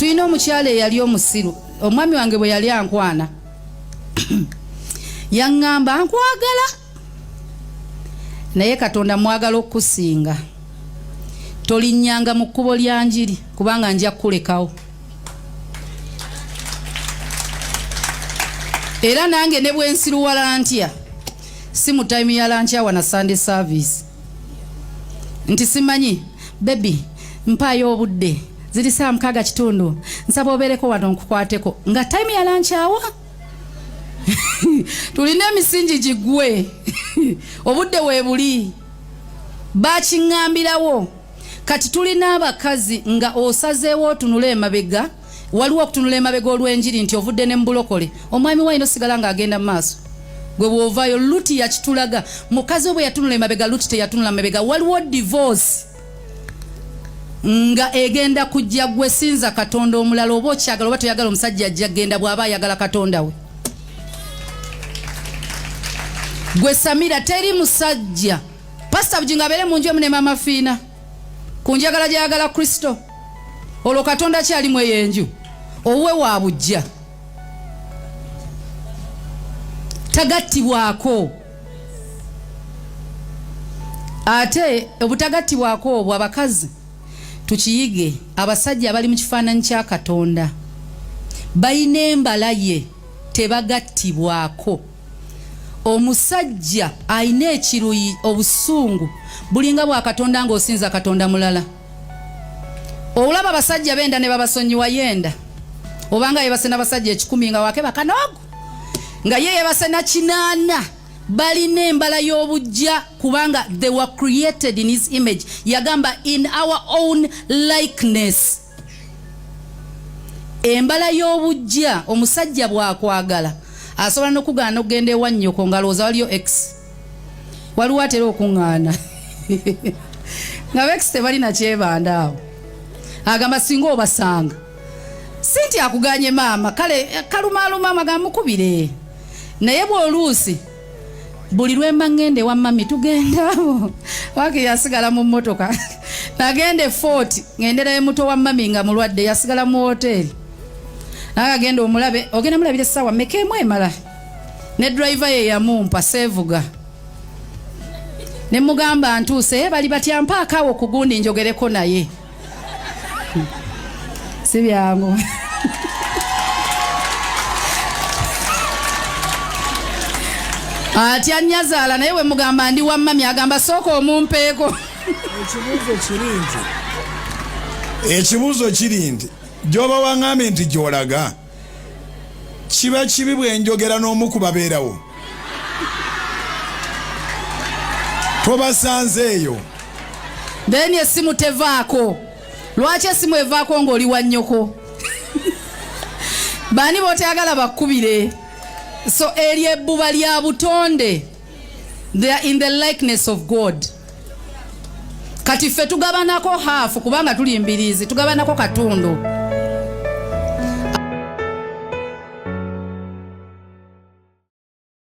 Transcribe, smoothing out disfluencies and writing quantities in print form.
Tulina omukyala eyali omusiru. Omwami wange bwe yali ankwana yaŋŋamba nkwagala, naye Katonda mwagala okukusinga. Tolinnyanga mu kkubo lya njiri kubanga nja kukulekawo. Era nange ne bwe nsiruwala ntya, si mu time ya lunch hour na Sunday service, nti simanyi baby mpaayo obudde, ziri saa 6:15, nsaba obeereko wano nkukwateko nga time ya lunch hour. Tulina emisingi gigwe, obudde weebuli bakiŋŋambirawo. Kati tulina abakazi nga osazeewo otunule emabega. Waliwo okutunula emabega olw'enjiri nti ovudde ne mubulokole, omwami wayina osigala ng'agenda mu maaso gwe bw'ovaayo. Luti yakitulaga, mukazi we bwe yatunula emabega. Luti teyatunula mabega. Waliwo divorce nga egenda kujja. Gwe sinza Katonda omulala, oba okyagala oba toyagala, omusajja ajja genda bw'aba ayagala Katonda we. Gwe Samira, teri musajja Pasita Bujingo abeere mu nju emu ne Mama Fiina ku njagala gyayagala Kristo. Olwo Katonda kyalimu eyo enju owuwe wa bujja tagattibwako. Ate obutagattibwako obwo, abakazi tukiyige, abasajja abali mu kifaananyi kya Katonda balina embala ye, tebagattibwako. Omusajja alina ekiruyi, obusungu bulinga bwa Katonda ng'osinza Katonda mulala. Olaba abasajja benda ne babasonyiwa, yenda obanga yebase n'abasajja 100 nga wake bakanoogu nga ye yebase na 8. Balina embala y'obujja kubanga they were created in his image. Yagamba, "In our own likeness." Embala y'obujja, omusajja bw'akwagala asobola n'okugaana okugenda ewa nnyoko nga lowooza waliyo ex. Waliwo atera okuŋŋaana nga ba ex tebalina kyebanda awo, agamba singa obasanga, si nti akuganye maama, kale kalumaaluma agamba mukubire. Naye bw'oluusi buli lwemba ŋŋenda ewa mami, tugendawo, waakiri asigala mu mmotoka. Nagenda e Fort, ŋŋenderayo muto wa mami nga mulwadde, yasigala mu woteeri. Naye agenda omulabe, ogenda mulabira essaawa mmeka? Emu emala. Ne driver ye yamumpa, seevuga. Ne mugamba ntuuse, "Eh, bali batya? Mpaako awo ku gundi njogereko." Naye si byangu. Atya nnyazaala, naye bwe mugamba ndi wa mami, agamba sooka omumpeeko. Ekibuuzo kiri nti gyoba waŋŋambye nti gy'olaga, kiba kibi bwe njogera n'omu ku babeerawo? Tobasanze eyo? Then essimu tevaako. Lwaki essimu evaako ng'oli wa nnyoko? Baani b'otayagala bakkubire? So eryo ebbuba lya butonde. They are in the likeness of God. Kati ffe tugabanako half kubanga tuli mbiriizi, tugabanako katundu.